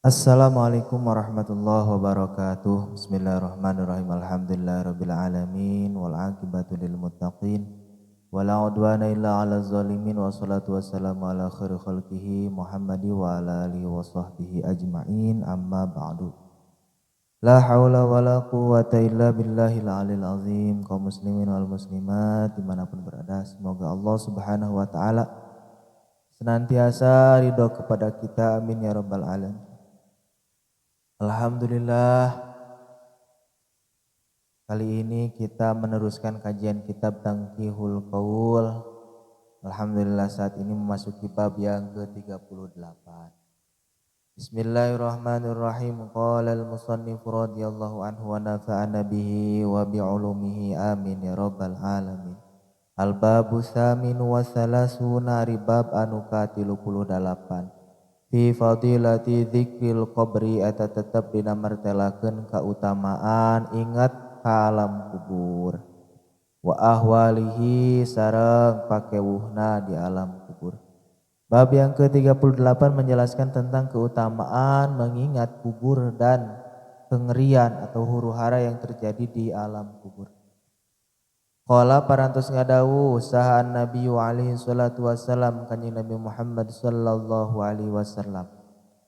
Assalamualaikum warahmatullahi wabarakatuh. Bismillahirrahmanirrahim. Alhamdulillahirabbil alamin wal aqibatu lil muttaqin wala udwana illa 'alal zalimin wassalatu wassalamu ala khairi khalqihi Muhammadi wa ala alihi wa sahbihi ajmain. Amma ba'du. La haula wala quwata illa billahil alil azim. Kaum muslimin wal muslimat dimanapun berada, semoga Allah Subhanahu wa taala senantiasa ridho kepada kita. Amin ya rabbal alamin. Alhamdulillah, kali ini kita meneruskan kajian kitab Tanqihul Qaul. Alhamdulillah saat ini memasuki bab yang ke-38. Bismillahirrahmanirrahim. Qala al-musannif radhiyallahu anhu wa nafa'ana bihi wa bi'ulumihi amin ya rabbal alamin. Al-babu tsaminu wa salasuna, bab anu ka-38. Fi fadilati dzikril qabri, eta tetep dina martelakeun kautamaan ingat ka alam kubur wa ahwalihi sareng pakewuhna di alam kubur. Bab yang ke-38 menjelaskan tentang keutamaan mengingat kubur dan kengerian atau huru-hara yang terjadi di alam kubur. Qala parantos ngadawuh saha an-nabiyyu alaihi salatu wassalam, kanjeng Nabi Muhammad sallallahu alaihi wasallam.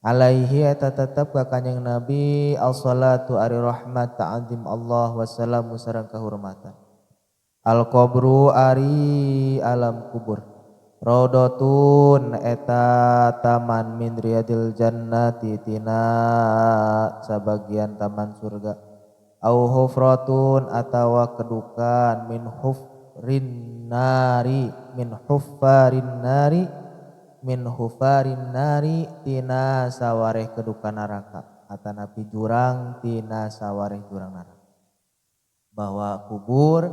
Alaihi eta tetep ka kanjeng Nabi as-salatu ari rahmat ta'zim Allah wassalamu sareng kahormatan. Al-qabru ari alam kubur. Raudhatun eta taman min riyadil jannati tina sabagian taman surga. Au hufratun atawa kedukan min hufrin nari min hufarin nari min hufarin nari tina sawareh kedukan neraka atanapi jurang tina sawareh jurang neraka. Bahwa kubur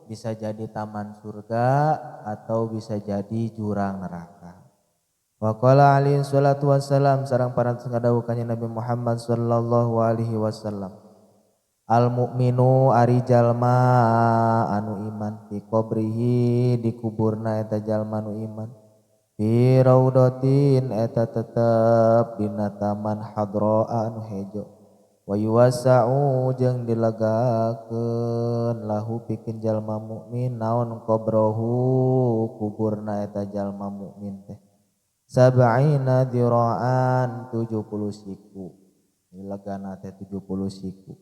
bisa jadi taman surga atau bisa jadi jurang neraka. Wa qala alaihi salatu wassalam, sareng parantos ngadawuh kanjeng Nabi Muhammad sallallahu alaihi wasallam. Al mukminu ari jalma anu iman fi qabrihi di kuburna eta jalma anu iman fi raudatin eta tetep dina taman hadra anu hejo wa yuwasa'u jeung dilegakeun lahu pikeun jalma mukmin naon qabrohu kuburna eta jalma mukmin teh sab'ina dira'an 70 siku, dilegana teh 70 siku.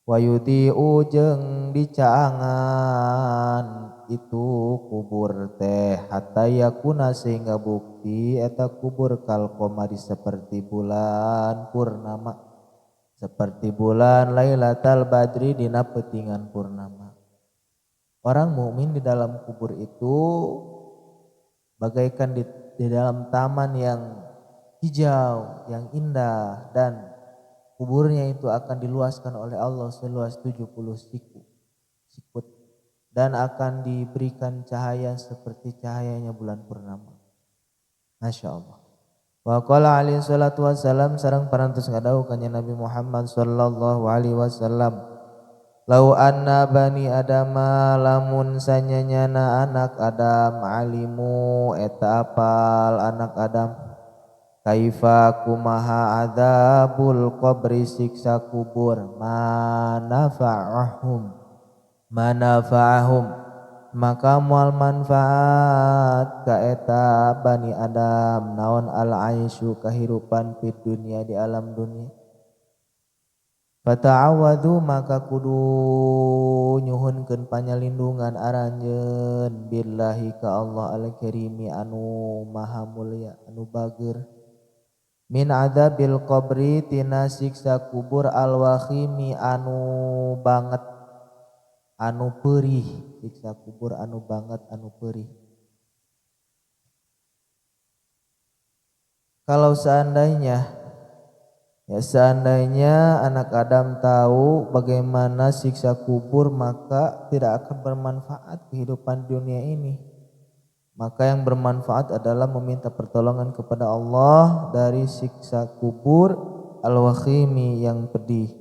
Wa yudi'u jeung dicaangan itu kubur teh hatta yakuna sehingga bukti eta kubur kal qamari seperti bulan purnama, seperti bulan Lailatul Badri dina peutingan purnama. Orang mukmin di dalam kubur itu bagaikan di dalam taman yang hijau, yang indah, dan kuburnya itu akan diluaskan oleh Allah seluas 70 sikut dan akan diberikan cahaya seperti cahayanya bulan purnama. Masya Allah. Wa qala alaihi salatu wassalam, sareng parantos ngadawuh kanjeng Nabi Muhammad sallallahu alaihi wasallam. Lau anna bani adama lamun sanyanyana anak Adam alimu eta apal anak Adam kaifa kumaha adzabul qabri siksa kubur manafa'ahum maka moal manfaat ka eta bani Adam naon al aisyu kahirupan fid dunya di alam dunia. Fata'awadhu maka kudu nyuhunkeun panyalindungan aranjeun billahi ka Allah al-karimi anu maha mulia anu bager min adzabil qabri tina siksa kubur al-wakhimi anu banget anu perih, siksa kubur anu banget anu perih. Kalau seandainya ya seandainya anak Adam tahu bagaimana siksa kubur, maka tidak akan bermanfaat kehidupan dunia ini. Maka yang bermanfaat adalah meminta pertolongan kepada Allah dari siksa kubur al-wakhimi yang pedih,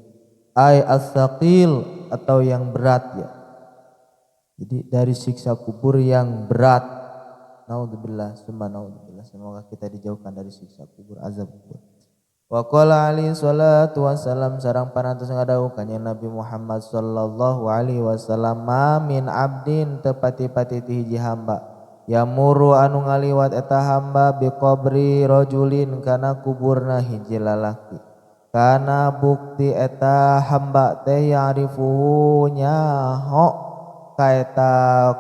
ay as-saqil atau yang berat ya. Jadi dari siksa kubur yang berat. Naudzubillah, summa naudzubillah. Semoga kita dijauhkan dari siksa kubur, azab kubur. Wa qala alaihi salatu wassalam sareng parantos ngadawuh kanjeng Nabi Muhammad sallallahu alaihi wasallam ma min abdin teu pati-pati ti hiji hamba yamuru anu ngaliwat eta hamba biqabri rajulin kana kuburna hiji lalaki kana bukti eta hamba teh ya'rifuhu nyaho ka eta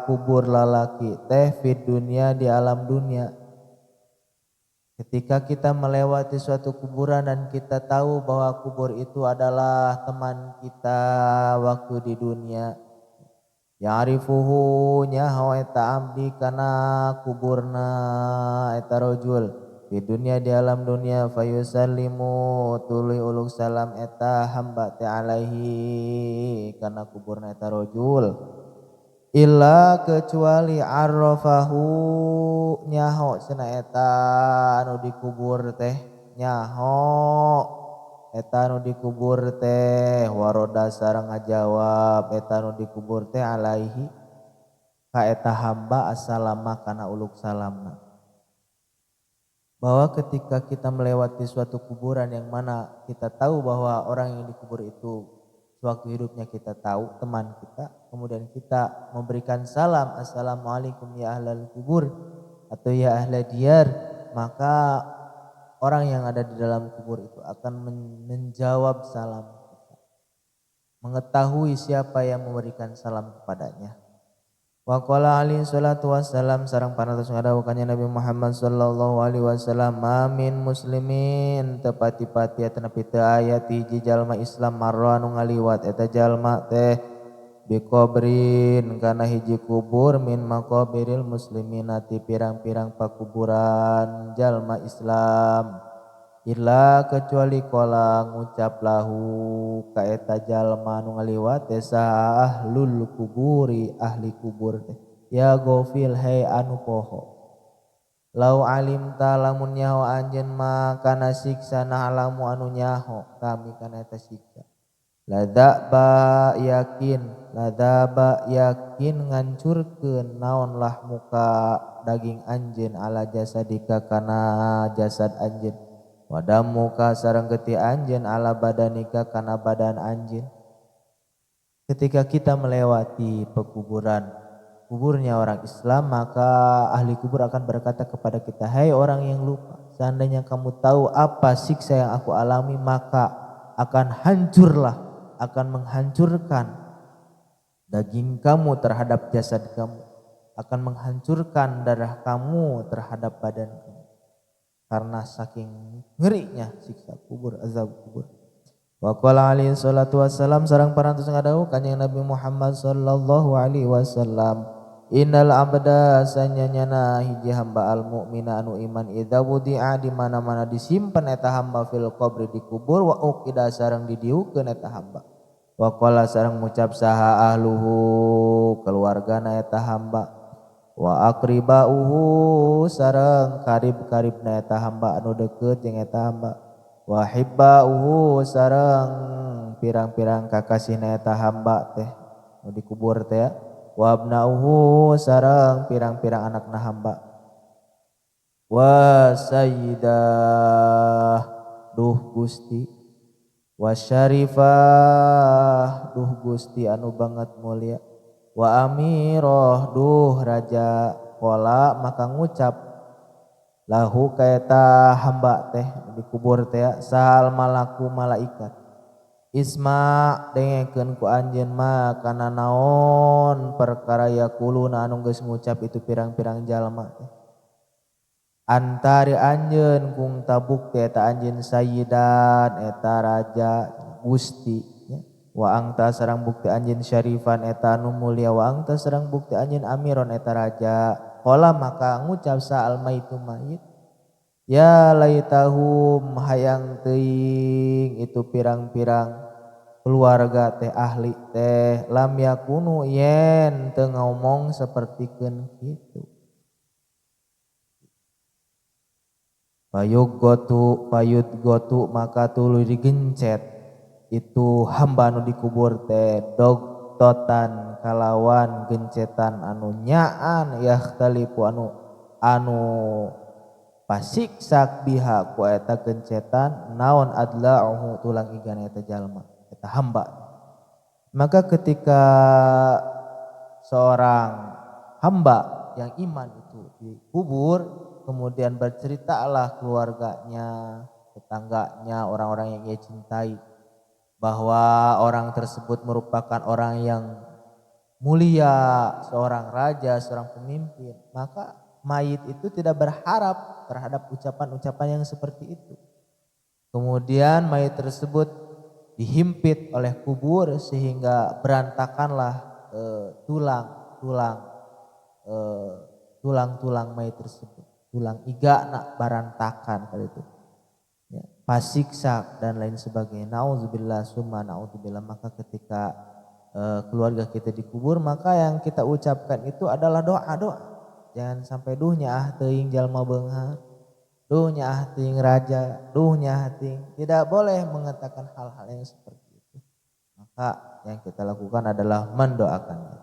kubur lalaki teh fid dunya di alam dunia. Ketika kita melewati suatu kuburan dan kita tahu bahwa kubur itu adalah teman kita waktu di dunia, ya'rifuhu nyaho eta abdi kana kuburna eta rajul di dunia di alam dunia fayusallimu tuluy uluk salam eta hamba teh alaihi kana kuburna eta rajul illa kecuali arrafahu nyaho cenah eta anu dikubur teh nyaho eta anu dikubur teh waroda sareng ngajawab eta anu dikubur teh alaihi ka eta hamba assalama kana uluk salamna. Bahwa ketika kita melewati suatu kuburan yang mana kita tahu bahwa orang yang dikubur itu sewaktu hidupnya kita tahu teman kita, kemudian kita memberikan salam assalamualaikum ya ahlal kubur atau ya ahla diyar, maka orang yang ada di dalam kubur itu akan menjawab salam kita, mengetahui siapa yang memberikan salam kepadanya. Wa qala alaihi salatu wassalam sareng parantos ngadawuh kanjeng Nabi Muhammad sallallahu alaihi wasallam ma min muslimin teu pati-pati eta nepi teu aya ti hiji jalma Islam marra anu ngaliwat eta jalma teh biqabrin kana hiji kubur min maqabiril muslimina ti pirang-pirang pakuburan jalma Islam illa kecuali qala ngucap lahu ka eta jalma anu ngaliwat teh saha ahlul kuburi ahli kubur teh ya gofil hei anu poho lau alimta lamun nyaho anjeun ma kana siksa na'lamu anu nyaho kami kana eta siksa ladzaba yakin ngancurkeun naon lah muka daging anjeun ala jasadika kana jasad anjeun wadamuka sareng getih anjeun ala badanika kana badan anjeun. Ketika kita melewati pekuburan kuburnya orang Islam, maka ahli kubur akan berkata kepada kita, "Hai orang yang lupa, seandainya kamu tahu apa siksa yang aku alami, maka akan hancurlah, akan menghancurkan daging kamu terhadap jasad kamu, akan menghancurkan darah kamu terhadap badan kamu." Karena saking ngerinya siksa kubur, azab kubur. Wa qala alaihi salatu wassalam sareng parantos ngadawuh kanjeng Nabi Muhammad sallallahu alaihi wasallam innal abda sanyanyana hiji hamba al mukmina anu iman idza wudi'a di mana-mana disimpen eta hamba fil qabri di kubur wa uqida sareng didiukeun eta hamba wa qala sareng ngucap saha ahluhu keluargana eta hamba wa aqribauhu sareng karib-karibna eta hamba anu deukeut jeung eta hamba wa hibbauhu sareng pirang-pirang kakasihna eta hamba teh nu dikubur teh wa abnauhu sareng pirang-pirang anakna hamba wa sayyidah duh Gusti wa syarifah duh Gusti anu banget mulia wa amiroh duh raja kola maka ngucap lahu kaeta hamba teh dikubur teh sahal malaku malaikat isma dengekeun ku anjeun ma kana naon perkara yakuluna anu geus ngucap itu pirang-pirang jalma teh antari anjeun kung tabukti eta anjeun sayyidan eta raja Gusti wa angta sareng bukti anjeun syarifan eta anu mulia wa angta sareng bukti anjeun amiron eta raja qala maka ngucap sa'al maitu mayit ya laitahum hayang teuing itu pirang-pirang keluarga teh ahli teh lam yakunu yen teu ngomong sapertikeun kitu payud gotu maka tuluy digencet itu hamba anu dikubur teh dogtotan kalawan gencetan anu nyaan yahtalipu anu Pasiksak biha ku eta gencetan naon adla'uhu tulang igana eta jalma eta hamba. Maka ketika seorang hamba yang iman itu dikubur, kemudian berceritalah keluarganya, tetangganya, orang-orang yang ia cintai bahwa orang tersebut merupakan orang yang mulia, seorang raja, seorang pemimpin, maka mayit itu tidak berharap terhadap ucapan-ucapan yang seperti itu. Kemudian mayit tersebut dihimpit oleh kubur sehingga berantakanlah tulang-tulang mayit tersebut, tulang iga nak barantakan kali itu. Ya, pasiksa dan lain sebagainya. Nauzubillah summa naudzubillah. Maka ketika keluarga kita dikubur, maka yang kita ucapkan itu adalah doa-doa. Jangan sampai duh nyaah teuing jalma beunghar, duh nyaah teuing raja, duh nyaah teuing. Tidak boleh mengatakan hal-hal yang seperti itu. Maka yang kita lakukan adalah mendoakannya.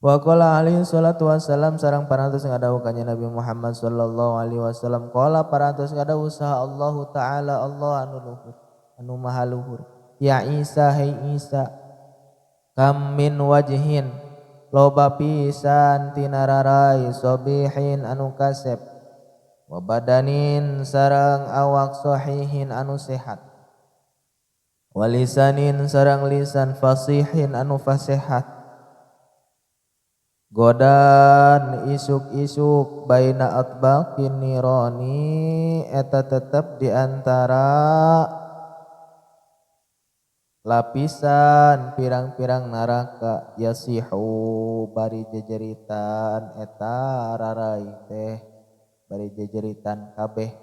Wa qala alaihi salatu wassalam sareng parantos ngadawuh kanjeng Nabi Muhammad sallallahu alaihi wasallam, qala parantos ngadawuh saha Allahu taala Allah anu luhur, anu maha luhur. Ya Isa, hai Isa, kam min wajhin loba pisan tina rarai sobihin anu kasep wa badanin sareng awak sahihin anu sehat wa lisanin sareng lisan fasihin anu fasihat godan isuk-isuk baina atbaqin nirani eta tetep di antara lapisan pirang-pirang neraka yasihu bari jejeritan eta rarai teh bari jejeritan kabeh.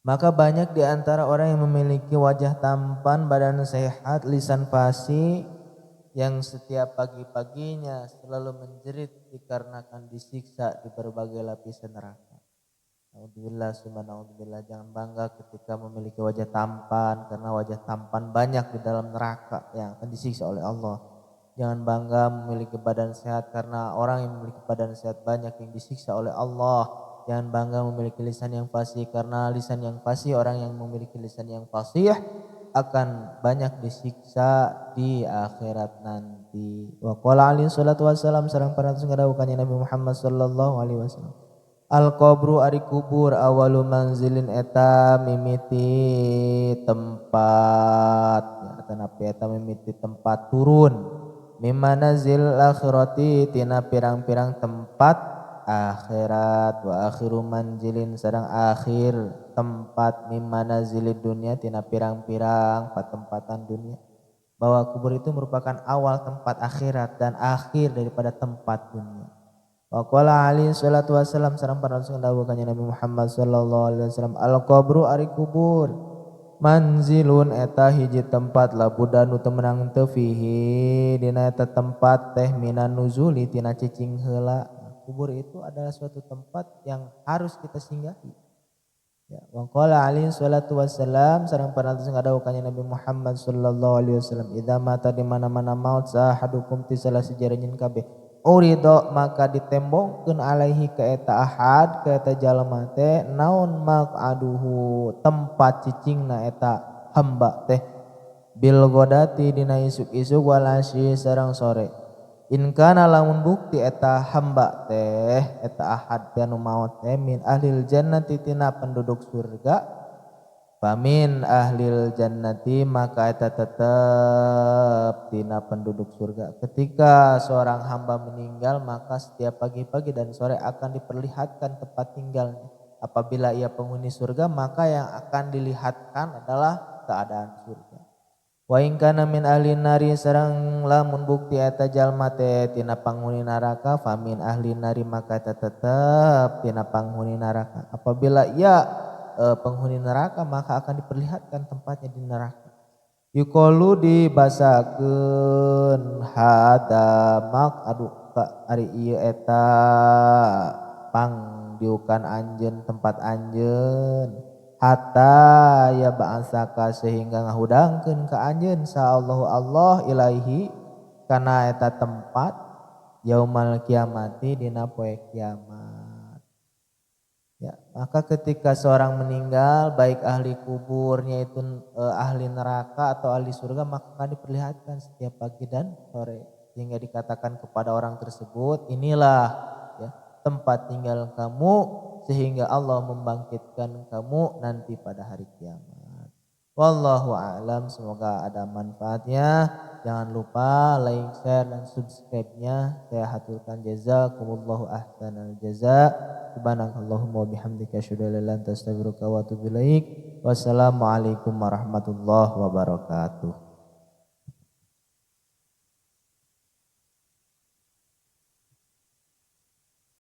Maka banyak di antara orang yang memiliki wajah tampan, badan sehat, lisan fasih yang setiap pagi-paginya selalu menjerit dikarenakan disiksa di berbagai lapisan neraka. Naudzubillah summa naudzubillah. Jangan bangga ketika memiliki wajah tampan, karena wajah tampan banyak di dalam neraka yang akan disiksa oleh Allah. Jangan bangga memiliki badan sehat, karena orang yang memiliki badan sehat banyak yang disiksa oleh Allah. Jangan bangga memiliki lisan yang fasih, karena lisan yang fasih, orang yang memiliki lisan yang fasih akan banyak disiksa di akhirat nanti. Wa qala alaihi salatu wassalam sareng parantos ngadawuh kanjeng Nabi Muhammad sallallahu alaihi wasallam. Al qabru ari kubur awalu manzilin eta mimiti tempat, ya, tanapi eta mimiti tempat turun mimanazil akhirati tina pirang-pirang tempat akhirat wa akhiru manzilin sareng akhir tempat mimanazilid dunia tina pirang-pirang patempatan dunia. Bahwa kubur itu merupakan awal tempat akhirat dan akhir daripada tempat dunia. Wa qala alaihi salatu wassalam sareng parantos ngadawuh kanjeng Nabi Muhammad sallallahu alaihi wasallam, al qabru ari kubur manzilun eta hiji tempat labuda nu teu meunang teu fihi dina eta tempat teh minan nuzuli tina cicing heula. Kubur itu adalah suatu tempat yang harus kita singgahi. Ya, wa qala alaihi salatu wassalam sareng parantos ngadawuh kanjeng Nabi Muhammad sallallahu alaihi wasallam, idza mata di mana-mana maut sahadukum ti salah siji kabeh urido maka ditembongkeun alaihi ka eta ahad ka eta jalma teh naon maqaduhu tempat cicingna eta hamba teh bil godati dina isuk-isuk wal asyi sareng sore. In kana lamun bukti eta hamba teh eta ahad teh anu maot teh min ahlil jannati tina penduduk surga, famin ahlil jannati maka eta tetep tina penduduk surga. Ketika seorang hamba meninggal maka setiap pagi-pagi dan sore akan diperlihatkan tempat tinggalnya. Apabila ia penghuni surga maka yang akan dilihatkan adalah keadaan surga. Wa in kana min ahli nari sareng lamun bukti eta jalma teh tina panghuni neraka, famin ahli nari maka eta tetep tina panghuni neraka. Apabila ia penghuni neraka maka akan diperlihatkan tempatnya di neraka. Yuqalu dibasakeun hada mak aduh ka ari ieu eta pangdiukan anjeun tempat anjeun hatta ya ba'asaka sehingga ngahudangkeun ka anjeun sa Allahu Allah ilaihi kana eta tempat yaumal kiamati dina poe kiamat. Ya, maka ketika seorang meninggal, baik ahli kuburnya itu ahli neraka atau ahli surga, maka akan diperlihatkan setiap pagi dan sore, sehingga dikatakan kepada orang tersebut, inilah ya tempat tinggal kamu sehingga Allah membangkitkan kamu nanti pada hari kiamat. Wallahu a'lam, semoga ada manfaatnya. Jangan lupa like, share, dan subscribe-nya. Saya haturkan jazakumullahu ahsanal jaza. Subhanakallahumma wa bihamdika asyhadu an la ilaha illa anta astaghfiruka wa atubu ilaik. Wassalamualaikum warahmatullahi wabarakatuh.